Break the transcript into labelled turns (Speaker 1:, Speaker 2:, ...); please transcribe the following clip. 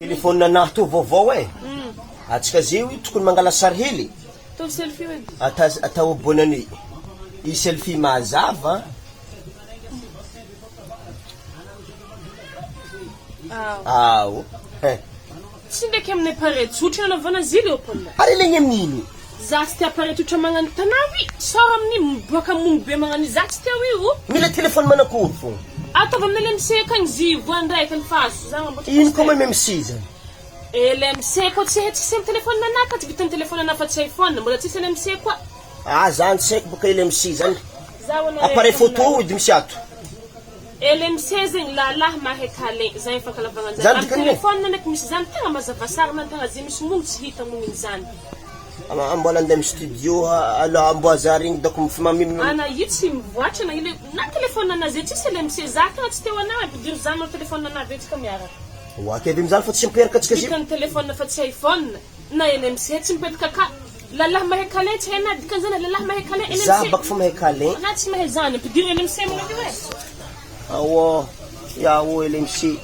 Speaker 1: Téléphone anahy tô vaovao e! Atsika zeo io tokony mangala sary hely.
Speaker 2: Ataovy selfie hoe.
Speaker 1: Ata atao bonne nuit. I selfie mazava. Ao. Hein.
Speaker 2: Tsy ndraiky amin'ny appareil tsotra nanaovana azy Léopold.
Speaker 1: Ary ilaigny amin'ino?
Speaker 2: Za tsy tia appareil tsotra magnano hitanao i sort amin'ny miboaka mony be magnano io za tsy tia io.
Speaker 1: Mila téléphone manakory fogna?
Speaker 2: Ataovy amin'ny LMC akagny zy voandraika ny faso za mamboatra
Speaker 1: Ino koa moa MMC zany?
Speaker 2: LMC koa tsy hay tsisy amin'ny téléphone anah ka tsy vitan'ny téléphone anah fa tsy iPhone mbola tsisy LMC koa.
Speaker 1: Ah zany tsy haiko boka LMC zany.
Speaker 2: Za hono
Speaker 1: Appareil photo edy misy ato.
Speaker 2: LMC zegny lalahy mahay câlin zany fankalavagna anzany.
Speaker 1: Zany
Speaker 2: Amin'ny
Speaker 1: dikany hoe?
Speaker 2: téléphone ndraiky misy zany tegna mazava sary na tegna ze misy mogno tsy hita mogno zany.
Speaker 1: Ama mbola andeha am studio alo amboazary igny dônko mifimamim.
Speaker 2: Ana io tsy mivoatra na ino na téléphone ana ze tsisy LMC za tegna tsy te ho anah ampidiro zany anao téléphone ana avy eo tsika miaraka.
Speaker 1: Oa kevy amizany fa tsy miperaka tsika zio.
Speaker 2: Vitan'ny téléphone fa tsy iPhone na LMC tsy mipetaka ka lalahy mahay câlin tsy hainà dikan'izany lalahy mahay câlin LMC.
Speaker 1: Za bako fa mahay câlin.
Speaker 2: Anà tsy mahay zany ampidiro LMC aminao io e.
Speaker 1: Aoa, ya ô LMC.